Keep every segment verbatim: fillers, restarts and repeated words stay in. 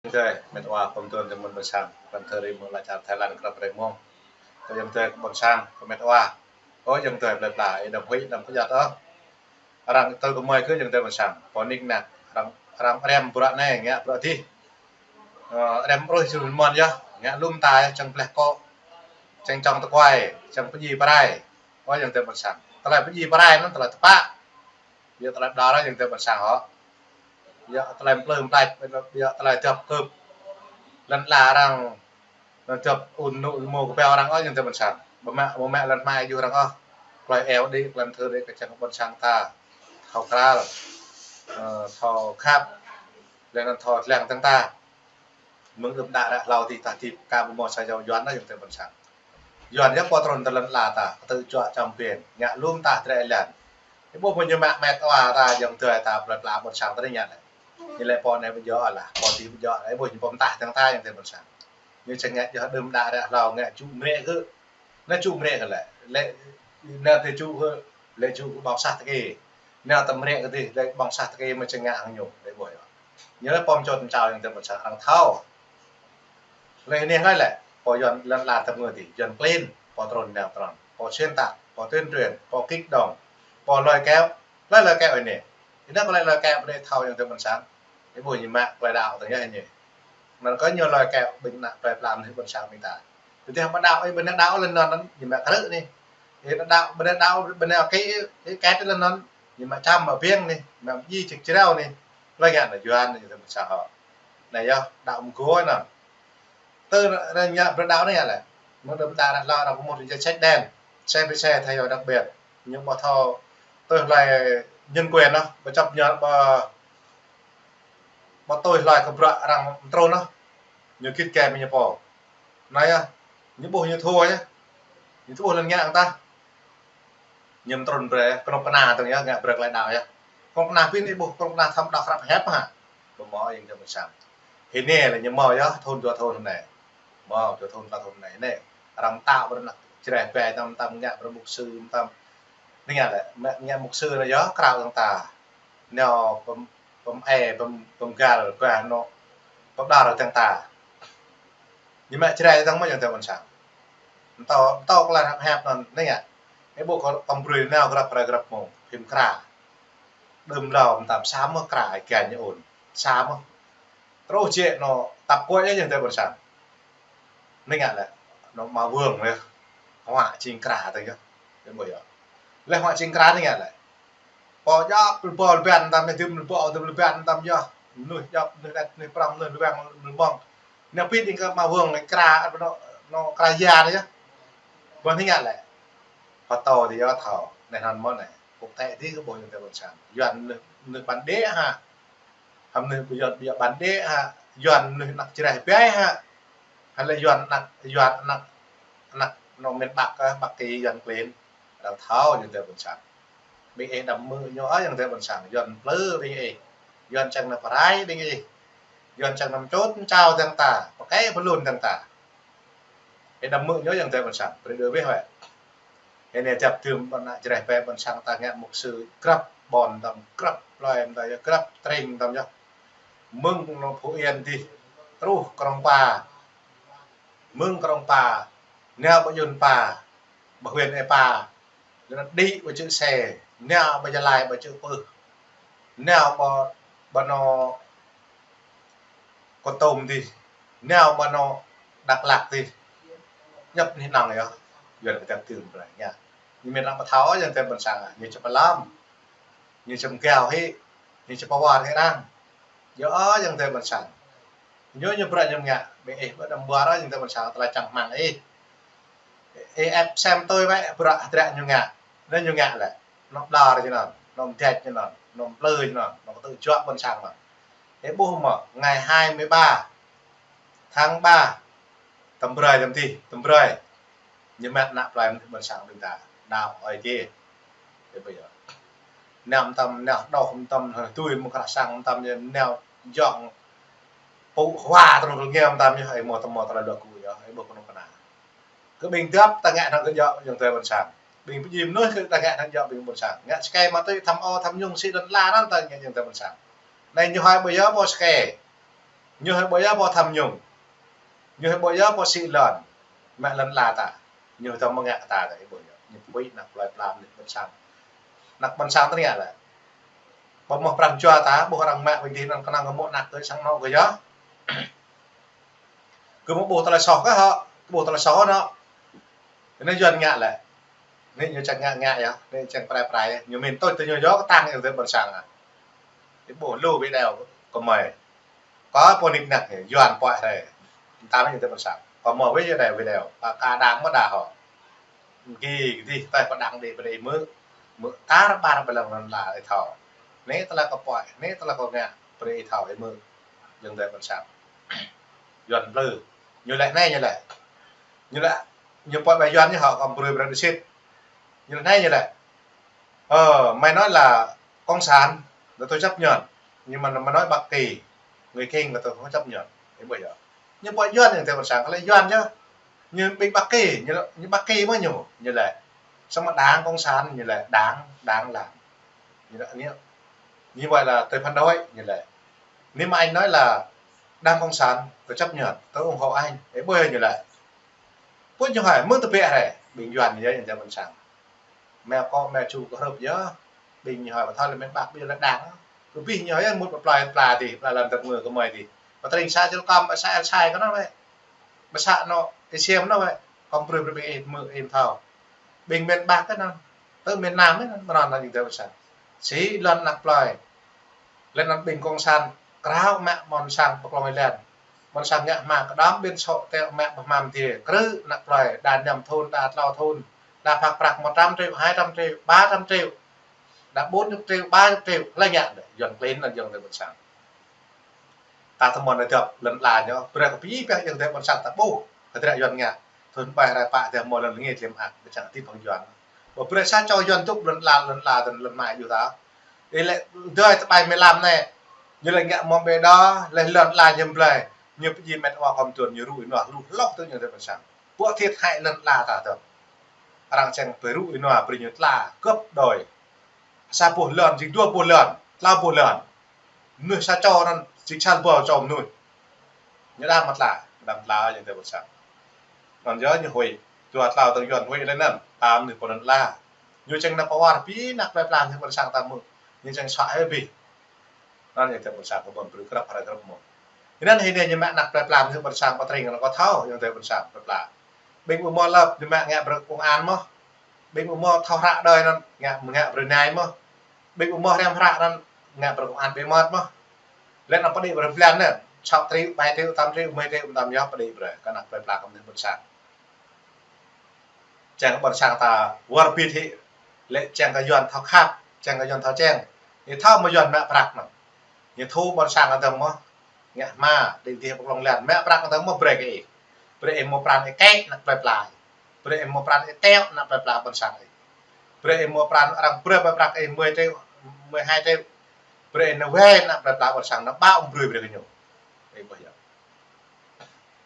Ayŏng adơi, met wa, pơm tuan tơ mơ̆n ƀôn sang, pơm thơ rĭm mơ̆ng ala čar Thái Lan krăp rai mơ̆ng. Kơ ayŏng adơi kơ ƀôn sang, kơ met wa. Ơ ayŏng adơi plơi pla, ih đăm huĭ, đăm kơjăt ôh. Arăng tơ kơmơi kơ ayŏng adơi ƀôn sang. Pô nik nak, arăng, arăng rem bruă anai, ngă bruă adih. Ơ, rem ƀruih jơnum mơ̆n yơh, ngă lŏm ta yơh, čang pleh kŏ, čang čŏng tơkuai, čang pơdjai pơrai. Ơ ayŏng adơi ƀôn sang. Tơlơi pơdjai pơrai anŭn tơlơi tơpă. Yua tơlơi pơđar ayŏng adơi ƀôn sang hŏ. Yua tơlơi plơi mơplač, yua tơlơi dŏp kơp. Lŏn ala arăng, lŏn dŏp ŭn nŭ mô kơpeo arăng ôh ayŏng adơi ƀôn sang. Ƀu mă, ƀu mă lŏn hmai yua arăng ôh. Tơlơi eo đĭ, tơlơi thơ đĭ kơ čang ƀôn sang ta. Thâo krăl. Ơ, thâo khăp. Lĕ anŭn thâo lăng tơ̆ng ta. Mơ̆ng đưm đă ră hlâo adih ta hơdip ka ƀu hmâo sa jâo Yuan ôh ayŏng adơi ƀôn sang. Yuan yơh pô trŭn tơ lŏn ala ta, kơtư̆ juă čăm pên, ngă lŏm ta drơi lăn. Ih ƀuh mơ̆ ñu mă met wa ta ayŏng adơi ta plơi pla ƀôn sang ta anai ngă lĕ. Ñu lĕ pô anai ƀu djơ̆ lah, pô adih ƀu djơ̆ lah, ih ƀuh ñu pơm tah tơ̆ng ta ayŏng adơi ƀôn sang. Ñu čang ngă yơh đưm đă ră hlâo ngă čŭ mrĕ kơ. Nao čŭ mrĕ kơ lĕ, lĕ, nao tơ čŭ kơ, lĕ čŭ kơ ƀơ̆ng sah tơkê. Nao tơ mrĕ kơ adih, lĕ ƀơ̆ng sah tơkê mơ̆ čang ngă hăng ñu, lĕ ƀuh yơh. Ñu lĕ pơm čŏt mơčao ayŏng adơi ƀôn sang arăng thâo. Lĕ anai hlơi lĕ, pô Yuan lŏn ala tơ mơ̆ng adih, Yuan klin, pô trŭn nao trŭn, pô xuyên tạc, pô tuyên truyền, pô kích động, pô lôi kéo, hlơi lôi kéo anai. Anai kơ lĕ lôi kéo ƀu đei thâo ayŏng adơi ƀôn sang. Ih ƀuh ñu mă tơlơi đaŏ tơ̆ng yơh anai. Anŭn kơ ñu lôi kéo ƀing ană plơi pla mơnuih ƀôn sang ƀing ta. Tơdah ƀu đaŏ, ih ƀu nao đaŏ lŏn anŭn, ñu mă krư̆ anai. Ih đaŏ, ƀu nao đaŏ, ƀu nao kĕ, ih kĕ lŏn anŭn, ñu mă čăm mă biêng anai, mă djai čĕk črâo anai. Hlơi ngă anŭn Yuan anai, tơ ƀôn sang hŏ. Anai yơh, đaŏ mơ̆ng gơ̆ anŭn. Tơ anai ngă bruă đaŏ anai ngă lĕ. Mơ̆ng đưm đă ră hlâo arăng pơmŭt rai čĕk đen. Xe ƀơi xe thay đổi đặc biệt. Ñu ƀu thâo tui hlơi nhân quyền ôh, ƀu chấp nhận ƀu, ƀu tui hlơi kơ bruă arăng mơtrŭn ôh. Ñu git gai mơ̆ng ñu pô. Anai yơh, ñu ƀuh ñu thua yơh. Ñu thua lŏn ngă hăng ta. Ñu mơtrŭn brơi, kơnuk kơna tơ̆ng yơh, ngă brơi tơlơi đaŏ yơh. Kơnuk kơna pin ih ƀuh, kơnuk kơna thâo đaŏ krăp hĕp hă. Ƀu hmâo ayŏng adơi ƀôn sang. Hơnai lĕ ñu hmâo yơh, thŭn dua thŭn hơnai. Hmâo dua thŭn dua thŭn hơnai, hơnai. Arăng mơtao brơi ană Jrai ƀai tăm tăm ngă brơi mục sư tăm. Anai ngă lĕ, mă ngă mục sư anai yơh, krao tơ̆ng ta. Nao pơm, pơm e, pơm, pơm gal, ƀah anŏ, pơm đar tơ̆ng ta. Ñu mă Jrai tơ̆ng mơ̆ ayŏng adơi ƀôn sang. Mơtao, mơtao kơ lĕ hăp hăp anŭn, anai ngă. Ih ƀuh kơ pơm brơi nao grăp rai grăp mông, phim kra. Đưm hlâo mơtam sa mơ̆ kra ai kian ñu ôn. Sa mơ̆. Truh jĕ anŏ tap kuai ayŏng adơi ƀôn sang. Anai ngă lĕ, anŏ Ma Vương lĕ. Hua čing kra tơ̆ng yơh. Lĕ ƀuh yơh. Lĕ hua čing kra anai ngă lĕ. Pô djŏp lơbŏ lơbăn tăm, mơ̆ dŭm lơbŏ dŭm lơbăn tăm yơh. Mơnuih djŏp, mơnuih đĕt, mơnuih prŏng, mơnuih lơwang, mơnuih mơ̆ng. Anai pit ƀing kơ Ma Vương lĕ kra, anŏ, anŏ kra ya anai yơh. Ƀuh anai ngă lĕ. Pơtô adih yơh thâo. Anai hơnŭn mơ̆n anai. Quốc tế adih kơ ƀuh ayŏng adơi ƀôn sang. Yuan mơnuih, mơnuih bản địa hă. Hăm mơnuih ƀu Yuan, ƀu Yuan bản địa hă. Yuan mơnuih ană Jrai ƀai hă. Hă lĕ Yuan ană, Yuan ană, ană anŏ miền Bắc, ơ, Bắc Kỳ Yuan klin. Arăng thâo ayŏng adơi ƀôn sang. Ƀing ih đăm hmư̆ ñu ôh ayŏng adơi ƀôn sang. Yuan plư ƀing ih. Yuan čang nao pơrai ƀing ih. Yuan čang nao čut čao tơ̆ng ta. Pơkĕ pơlun tơ̆ng ta. Ih đăm hmư̆ ñu ayŏng adơi ƀôn sang. Brơi đơ bĕ huai. Hơnai djăp tơm ƀôn ană Jrai ƀai ƀôn sang ta ngă mục sư grăp ƀôn tăm, grăp plơi tăm yơh, grăp tring tăm yơh. Mơ̆ng anŏ Phú Yên adih. Truh Krông Pa. Mơ̆ng Krông Pa. Nao ƀơi Yun Pa. Ƀơi huyện Ê Pa. Lĕ anŭn đĭ ƀơi čư̆ Sê, nao ƀơi Gia Lai ƀơi čư̆ Pưh, nao ƀơi, ƀơi anŏ Kon Tum adih, nao ƀơi anŏ Dak Lak adih. Djŏp anih anŏ yơh, Yuan kơtĕp tơm brơi ngă. Ñu mĭn arăng ƀu thâo ayŏng adơi ƀôn sang, ñu či pơlăm, ñu či mơgao hĭ, ñu či pơwar hĭ arăng. Yơh ayŏng adơi ƀôn sang. Ñu, ñu bruă ñu ngă, ƀing ih ƀu đăm ƀuar ôh ayŏng adơi ƀôn sang, tơlơi čang rơmang ih. Ih ĕp sem tui wơ̆t bruă hơdră ñu ngă. Anai ñu ngă lĕ. Anŏ ƀlŏr ñu anŭn, anŏ mơdĕč ñu anŭn, anŏ mplư ñu anŭn, anŏ kơtư̆ juă ƀôn sang anŭn. Ih ƀuh mơ̆, ngày hai mươi ba tháng ba, tơm brơi, tơm adih, tơm brơi. Ñu mă ană plơi ƀôn sang ƀing ta, đaŏ ơi kê. Ih ƀuh yơh. Nao mơtam, nao đôč mơtam, tui mơ̆ng krah sang mơtam, nao jŏng pŭ hua tơnŭn rơngiao mơtam yơh, ih hmâo tơm hmâo tơlơi luă gŭ yơh, ih ƀuh kơnuk kơna. Kơ ƀing djŏp ta ngă hăng kơ djŏ ayŏng adơi ƀôn sang. Ƀing pơjing mơnuih kơ ta ngă hăng djŏ ƀing ƀôn sang. Ngă sơkê mă tui tham ô tham nhũng sĭ lŏn ala anŭn ta ngă ayŏng adơi ƀôn sang. Anai ñu hơi ƀu yơh ƀu sơkê. Ñu hơi ƀu yơh pô tham nhũng. Ñu hơi ƀu yơh pô sĭ lŏn. Mă lŏn ala ta. Ñu hơi tơm mơ̆ ngă ta ta, ih ƀuh yơh. Ñu pơhuĭ ană plơi pla mơnuih ƀôn sang. Ană ƀôn sang tơngia lĕ. Pơmơ̆ pran jua ta, ƀuh arăng mă ƀing dih anŭn kơnơ̆ng kơ mơ̆ ană kơ sang anŏ kơ yơh. Kơ mơ̆ ƀuh tơlơi soh kơ hŏ, ƀuh tơlơi soh anŏ. Anai Yuan ngă lĕ. Anai ñu čang ngă ngă yơh, anai čang prai prai yơh. Ñu min tui tơ ñu yơh kơtang yơh tơ ƀôn sang ah. Ih ƀuh lu video kơ mơi. Kơ pô nik nak yơh, Yuan pơhiăp rai. Tam yơh tơ ƀôn sang. Kơ mơi wĕ yơh đài video. Kơ kơ đang mơ̆ đa hŏ. Gih, gih, tơlơi pơđang đĭ brơi mơ̆. Mơ̆ tar ƀar ƀlơ̆ng lŏn ala ih thâo. Anai tơlơi kơ pơhiăp, anai tơlơi kơ ngă, brơi ih thâo ih mơ̆. Yơh tơ ƀôn sang. Yuan plư. Ñu lĕ anai ñu lĕ. Ñu lĕ, ñu pơhiăp ƀai Yuan ñu hŏ kơ brơi brơi đĭ sĭt. Ñu lĕ anai ñu lĕ. Ờ, mày nói là cộng sản, là tôi chấp nhận. Nhưng mà mày nói Bắc Kỳ, người Kinh là tôi không chấp nhận. Ih ƀuh yơh. Ñu pơhiăp Yuan ñu tơ ƀôn sang, kơ lĕ Yuan yơh. Ñu ƀing Bắc Kỳ, ñu, ñu Bắc Kỳ mơ̆ ñu, ñu lĕ. Samơ̆ đảng cộng sản, ñu lĕ đảng, đảng làm. Ñu lĕ, ñu, như vậy là tôi phản đối, ñu lĕ. Nếu mà anh nói là đảng cộng sản, tôi chấp nhận, tôi ủng hộ anh. Ih ƀuh yơh ñu lĕ. Pŭt ñu hơi, mơ̆ tơbiă rai, ƀing Yuan yơh, ñu tơ ƀôn sang. Mă kơ, mă ču kơ hrup yơh. Ƀing ñu hơi pơthâo lĕ mĕt ƀă ƀiă lĕ đang. Kơ ƀing ñu hơi mŭt pơplai pla dih, pla lăm tơp ngơ kơ mơi dih. Pơtring sa čil kăm, sa el sai kơ anŭn wĕ. Pơsă anŏ, ih siam anŭn wĕ. Kăm brơi brơi ƀing ih mơ̆ ih thâo. Ƀing mĕt ƀă kơ anŭn. Tơ mĕt nam anŭn, mơnơ̆ng anŭn yơh tơ ƀôn sang. Sĭ lŏn ană plơi. Lĕ anŭn ƀing cộng sản, krao mă ƀôn sang pơklŏng ih lĕ. Ƀôn sang ngă hmua kơđăm ƀing sŏ tơ mă pơhmam dih. Krư̆ ană plơi, đa năm thŭn, đa klâo thŭn. Đa phak prăk một trăm triệu, hai trăm triệu, ba trăm triệu. Đa bốn chục triệu, ba chục triệu, hlơi ngă đĕ, Yuan klin anŭn yơh tơ ƀôn sang. Ta tơmơ̆n đa djŏp lŏn ala ñu, brơi kơ pơhiăp yơh tơ ƀôn sang ta ƀuh, hơdră Yuan ngă, thŭn ƀai rai pă tơ mơ̆ lŏn ngă tlam ak, ƀu čang tĭp hăng Yuan. Ƀu brơi sa čô Yuan tŭk lŏn ala, lŏn ala tơ lŏn mă yua ta. Ih lĕ dơi tơ ƀai mơlam anai, ñu lĕ ngă mơ̆ng ƀĕ đa, lĕ lŏn ala ñu blơi, ñu pơjing mĕt wa kơm tuan ñu rŭ ih nua, rŭ hloh tơ ñu tơ ƀôn sang. Ƀu thiệt hại lŏn ala ta tơ. Arăng čang pơrŭ ih nua, brơi ñu tla, gấp đôi. Sa boh lŏn, jing dua boh lŏn, klâo boh lŏn. Mơnuih sa čô anŭn, jing sa boh čô mơnuih. Ñu đa mă tla, đa mă tla yơh tơ ƀôn sang. Anŭn yơh ñu huĭ, dua klâo tơ̆ng Yuan huĭ lĕ anŭn, ta mơnuih pơ lŏn ala. Ñu čang nao pơwar ƀing ană plơi pla mơnuih ƀôn sang ta mơ̆. Ñu čang săk hơi ƀĭ. Anŭn yơh tơ ƀôn sang kơ ƀôn brơi grăp hrơi grăp mông. Anŭn hĭ anai ñu mă ană plơi pla mơnuih ƀôn sang pơtring anŭn kơ thâo yơh tơ ƀôn sang plơi pla. Ƀing ƀu mơ̆ lăp ñu mă ngă brơi công an mơ̆. Ƀing ƀu mơ̆ thâo hră đơi anŭn ngă, ngă brơi nai mơ̆. Ƀing ƀu mơ̆ hriăm hră anŭn ngă brơi công an ƀĕ mơ̆t mơ̆. Lĕ anŭn pơđĭ brơi blan anŭn, săk triệu, ƀai triệu, tam triệu, mơi triệu, tam yơh pơđĭ brơi kơ ană plơi pla kơ mơnuih ƀôn sang. Čang kơ ƀôn sang ta wơr bĭt hĭ, lĕ čang kơ Yuan thâo khăp, čang kơ Yuan thâo čang. Ih thâo mơ̆ Yuan mă prăk anŭn. Ñu thu ƀôn sang kơ tơ̆ng mơ̆, ngă hmua, đĭ dih pơklŏng lĕ, mă prăk kơ tơ̆ng mơ̆ brơi kơ ih. Brơi ih mơ̆ pran ih kĕ ană plơi pla. Brơi ih mơ̆ pran ih teo ană plơi pla ƀôn sang ih. Brơi ih mơ̆ pran arăng brơi prăk ih mười triệu, mười hai triệu. Brơi ih nao wai ană plơi pla ƀôn sang nao ƀă ƀu brơi brơi kơ ñu. Ih ƀuh yơh.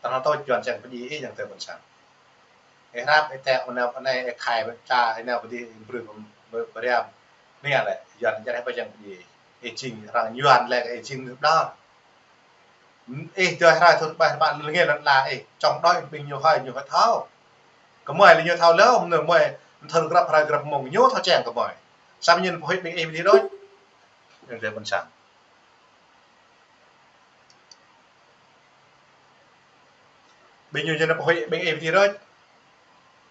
Tơnah tơ̆ Yuan čang pơđĭ ih yơh tơ ƀôn sang. Ih hrăp, ih teo, ih nao pơ anai, ih khai pơ ča, ih nao pơ dih, ih brơi pơm-, pơm-, pơriam. Anai lĕ, Yuan čang ih pơčang pơđĭ ih. Ih jing arăng Yuan lĕ, ih jing mơnuih đaŏ. Ih dơi hrơi thŭn ƀai ƀă lŏn ngă lŏn ala ih, čong đơi ƀing ñu hơi, ñu hơi thâo. Kơ mơi lĕ ñu thâo lơ, mơnuih mơi, thŭn grăp hrơi grăp mông, ñu thâo čang kơ mơi. Samơ̆ ñu pơhuĭ ƀing ih pơđĭ đôč. Yơh tơ ƀôn sang. Ƀing ñu ñu nao pơhuĭ ƀing ih pơđĭ đôč.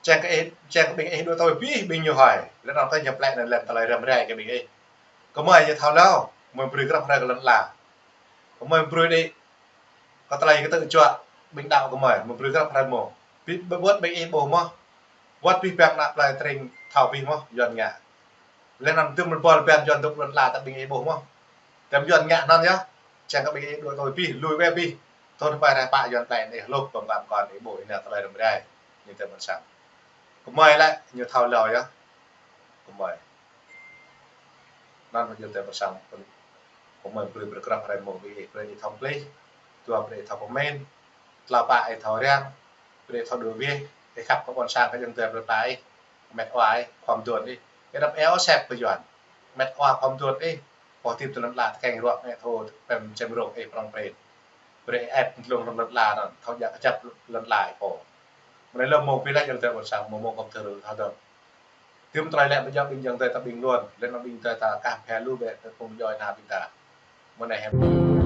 Čang kơ ih, čang kơ ƀing ih đuaĭ tui ƀing, ƀing ñu hơi. Lĕ anŭn tơ ñu plĕ anŭn lĕ tơlơi răm rai kơ ƀing ih. Kơ mơi ñu thâo lơ, mơi brơi grăp hrơi kơ lŏn ala. Kơ mơi brơi đĭ. Kơ tơlơi kơ tơ̆ čuă, ƀing đaŏ kơ mơi, mơi brơi grăp hrơi mông. Ƀu, ƀu wơ̆t ƀing ih ƀuh mơ̆. Wơ̆t ƀing ƀing ană plơi tơring thâo ƀing mơ̆, Yuan ngă. Lĕ anŭn tơm mơ̆ bơl ƀing Yuan dŏ lŏn ala ta ƀing ih ƀuh mơ̆. Tơm Yuan ngă anŭn yơh. Čang kơ ƀing ih đuaĭ tui ƀing, lui wai ƀing. Thŭn ƀai rai pă Yuan plĕ anŭn ih lŭp pơm pơm kơn ih ƀuh ih nao tơlơi răm rai. Ñu tơ ƀôn sang. Kơ mơi lĕ, ñu thâo lơ yơh. Kơ mơi. Anŭn mơ̆ yơh tơ ƀôn sang. Kơ mơi brơi brơi grăp hrơi mông ƀing ih, brơi ih thâo pơplih. Dua brơi ih thâo pơmĭn. Klâo pă ih thâo răng. Brơi ih thâo đuaĭ wai. Ih khăp kơ ƀôn sang kơ yơh tơ plơi pla ih. Mĕt wa ih, khŏm duôn ih. Ih đăp eo sep kơ Yuan. Mĕt wa khŏm duôn ih. Pô tĭp tơ lŏn ala tơkeng ruă ngă thâo pơm čem rông ih prŏng prin. Brơi ĕp glông lŏn ala anŭn, thâo djă kơjăp lŏn ala pô. Mơ̆ng anai lơ̆m mơ̆ng pĭ laih ayŏng adơi ƀôn sang, mơ̆ng mơ̆ng kơmthơ rơ thâo dơ̆ng. Tơm trơi lĕ ƀu djơ̆ ƀing ayŏng adơi ta ƀing luôn, lĕ anŭn ƀing adơi ta kah phe lu bĕ tơ phung djuai ania ƀing ta. Mơ̆ng anai hĕm.